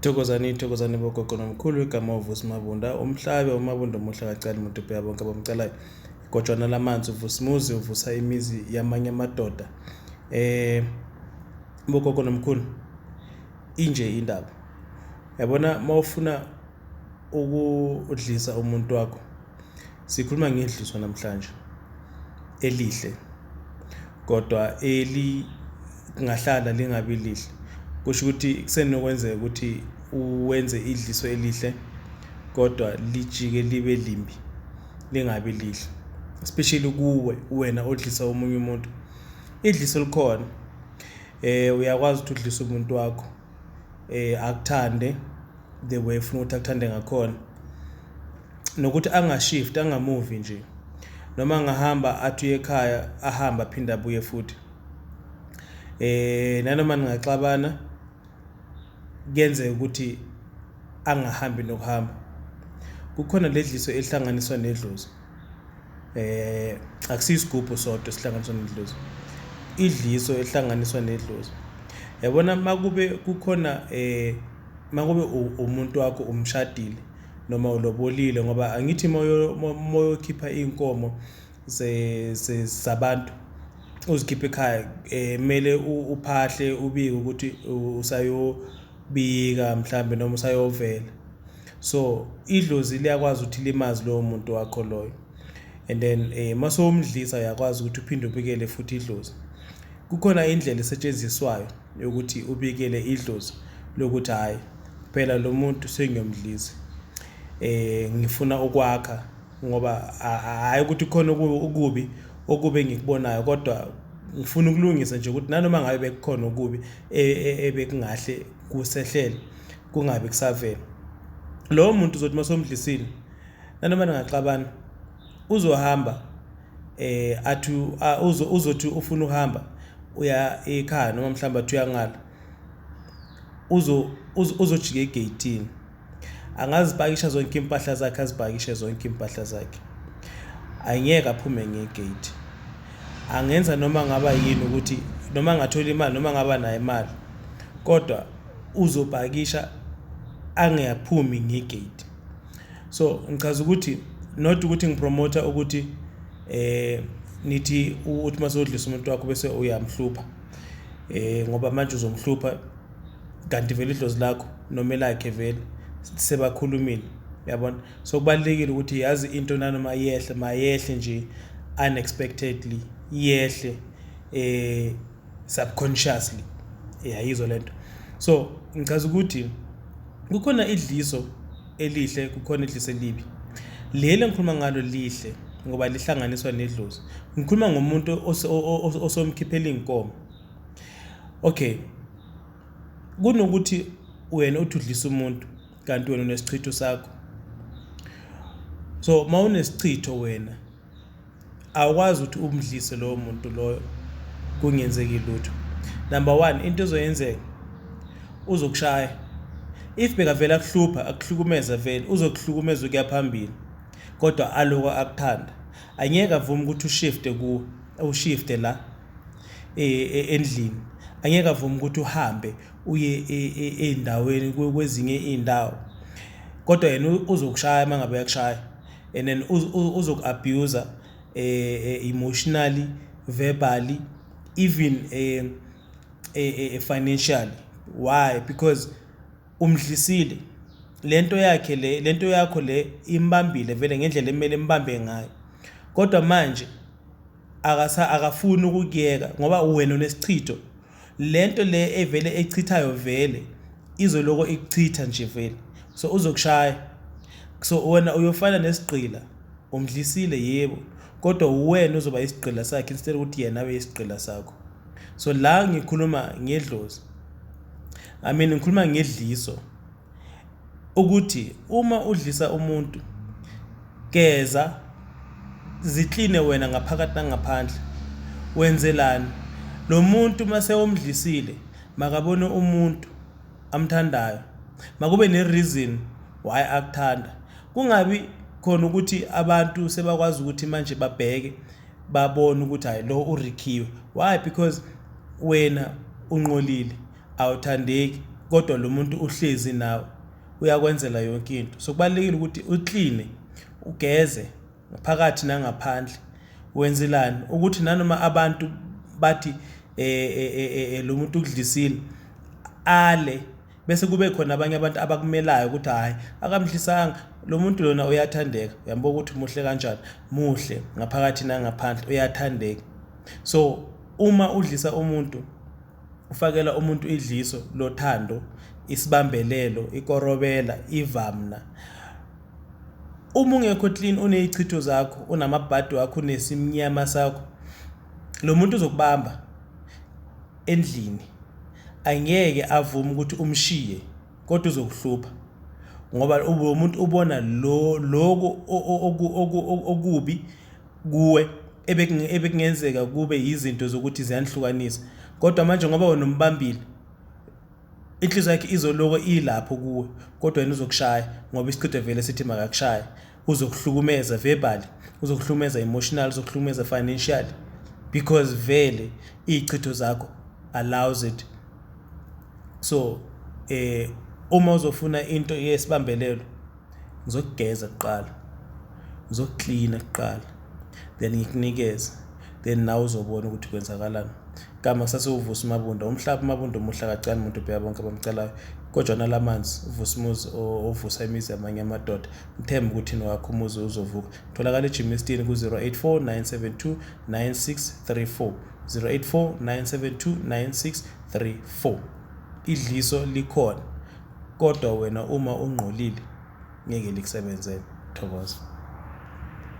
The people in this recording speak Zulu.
Thokozani, thokozani bogogo nomkhulu. Igama uVusi Mabunda, umhlabe uMabunda omuhle kacala umuntu ubheka bonke abamcelayo. Igojwana lamanzi uVusimuzi uvusa imizi yamanye amadoda. Bogogo nomkhulu, inje indaba. Yabona mawufuna ukudlisa umuntu wakho, sikhuluma ngedliso namhlanje elihle kodwa elingahlala lingabi lihle. Kusho ukuthi kusenokwenzeka ukuthi uwenze idliso elihle kodwa lijike libe limbi, lingabi lihle, especially kuwe wena odlisa omunye umuntu. Idliso likhona, uyakwazi ukuthi udlise umuntu wakho akuthande the way ufuna ukuthi akuthande ngakhona, nokuthi angashift, angamuvi nje, noma angahamba athi uye ekhaya, ahambe aphinde abuye futhi. Nanoma ningaxabana kuyenzeka ukuthi angahambi nokuhamba. Kukhona ledliso elihlanganiswa nedlozi, akusiyo isigubhu sodwa esihlanganiswa nedlozi, idliso elihlanganiswa nedlozi. Yabona makube kukhona makube umuntu wakho umshadile noma ulobolile, ngoba angithi moyokhipha iy'nkomo zabantu uzikhiphe ekhaya, kumele uphahle ubike ukuthi usayobika mhlambe noma usayovela. So idlozi liyakwazi ukuthi limazi lowo muntu wakho loyo, and then mase umdlisa uyakwazi ukuthi uphinde ubikele futhi idlozi. Kukhona indlela esetshenziswayo yokuthi ubikele idlozi lokuthi hhayi phela lo muntu sengiyomdlisa, ngifuna ukwakha, ngoba hhayi ukuthi khona okubi okubi engikubonayo, kodwa ngifuna ukulungisa nje ukuthi nanoma ngabe bekukhona okubi ebekungahle kusehlele kungabi kusavela. Lowo muntu uzothi masomdlisile nanoma ningaxabana uzohamba, athi uzothi ufuna ukuhamba uya ekhaya noma mhlawumbe athi uyangala, uzojika egeyithini, angazipakisha zonke impahla zakhe, azipakishe zonke impahla zakhe, angeke aphume ngegate. Angenza noma ngaba yini ukuthi noma angathola imali noma ngaba nayo imali, kodwa uzopakisha angaphumi ngegate. So ngichaza ukuthi not ukuthi ngipromota ukuthi nithi uthi masodlisa umuntu wakho bese uyamhlupha, ngoba manje uzomhlupha kanti vele idlozi lakho noma elakhe vele sebakhulumile, uyabona. So kubalulekile ukuthi yazi into nanoma yehle, mayehle nje unexpectedly, yehle subconsciously, yayizwa lento. So ngichaza ukuthi kukhona idliso elihle, kukhona idliso elibi. Leli engikhuluma ngalo lihle ngoba lihlanganiswa nedlozi. Ngikhuluma ngomuntu osomkhiphela iy'nkomo. Okay, kunokuthi wena uthi udlisa umuntu kanti wena unesichitho sakho. So mawunesichitho wena awukwazi ukuthi umdlise lowo muntu loyo kungenzeki lutho. Number one, into ezoyenzeka uzokushaya. If bekavele akuhlupha, akuhlukumeza vele, uzokuhlukumeza ukuya phambili, kodwa aloko akuthanda. Angeke avume ukuthi ushifte kuwe, ushifte la endlini. Angeke avume ukuthi uhambe uye ey'ndaweni kwezinye iy'ndawo, kodwa yena uzokushaya uma ngabe uyakushaya, and then uzoku-abuse emotionally, verbally, even financially. Why? Because umdlisile lento yakhe, le lento yakho le imbambile vele ngendlela emele imbambe ngayo, kodwa manje akafuni ukukuyeka ngoba wena unesichitho. Lento le evele echithayo vele izoloko ikuchitha nje vele, so uzokushaya. So wena uyofana nesigqila, umdlisile yebo, kodwa uwena uzoba isigqila sakhe instead ukuthi yena abe isigqila sakho. So la ngikhuluma ngedlozi, I mean ngikhuluma ngedliso, ukuthi uma udlisa umuntu geza zikline wena ngaphakathi nangaphandle. Wenzelani lo muntu mase umdlisile? Makabone umuntu amthandayo, makube ne-reason why akuthanda, kungabi khona ukuthi abantu sebakwazi ukuthi manje babheke babone ukuthi hayi lo urikhiwe. Why? Because wena unqolile, awuthandeki. Kodwa lo muntu uhlezi nawe, uyakwenzela yonke into. So kubalulekile ukuthi ukline, ugeze ngaphakathi nangaphandle. Wenzelani ukuthi nanoma abantu bathi lo muntu ukudlisile, ale bese kube khona abanye abantu abakumelayo ukuthi hhayi, akamdlisanga lo muntu lona, uyathandeka. Uyambuka ukuthi muhle kanjani, muhle ngaphakathi nangaphandle, uyathandeka. So uma udlisa umuntu, ufakela umuntu idliso lothando, isibambelelo, ikorobela, ivamna. Uma ungekho clean, uneyichitho zakho, unamabhadi wakho, unesimnyama sakho, lo muntu uzokubamba endlini, angeke avume ukuthi umshiye, kodwa uzokuhlupha ngoba lo muntu ubona lo lokho okubi kuwe ebekungenzeka kube yizinto zokuthi ziyanihlukanisa. Kodwa manje ngoba wena umbambile, inhliziyo yakhe izoloko ilapho kuwe, kodwa yena uzokushaya ngoba isichitho vele sithi makakushaye. Uzokuhlukumeza verbally, uzokuhlukumeza emotional, uzokuhlukumeza financially, because vele iy'chitho zakho allows it. So uma uzofuna into yesibambelelo, ngizokugeza kuqala, ngizokuklina kuqala, then ngikunikeze, then nawe uzobona ukuthi kwenzakalani. Gama kusasewuVusi Mabunda, umhlaba uMabunda omuhle kacane, umuntu ubheka bonke abamcalayo, kodwa nalamanzi uVusimuzi ovusa imizi yamanye amadoda. Ngithemba ukuthi nowakho umuzi uzovuka. Tholakala eGermiston ku-084 972 9634, 084 972 9634. Idliso likhona, kodwa wena uma ungqolile ngeke likusebenzele. Thokoza.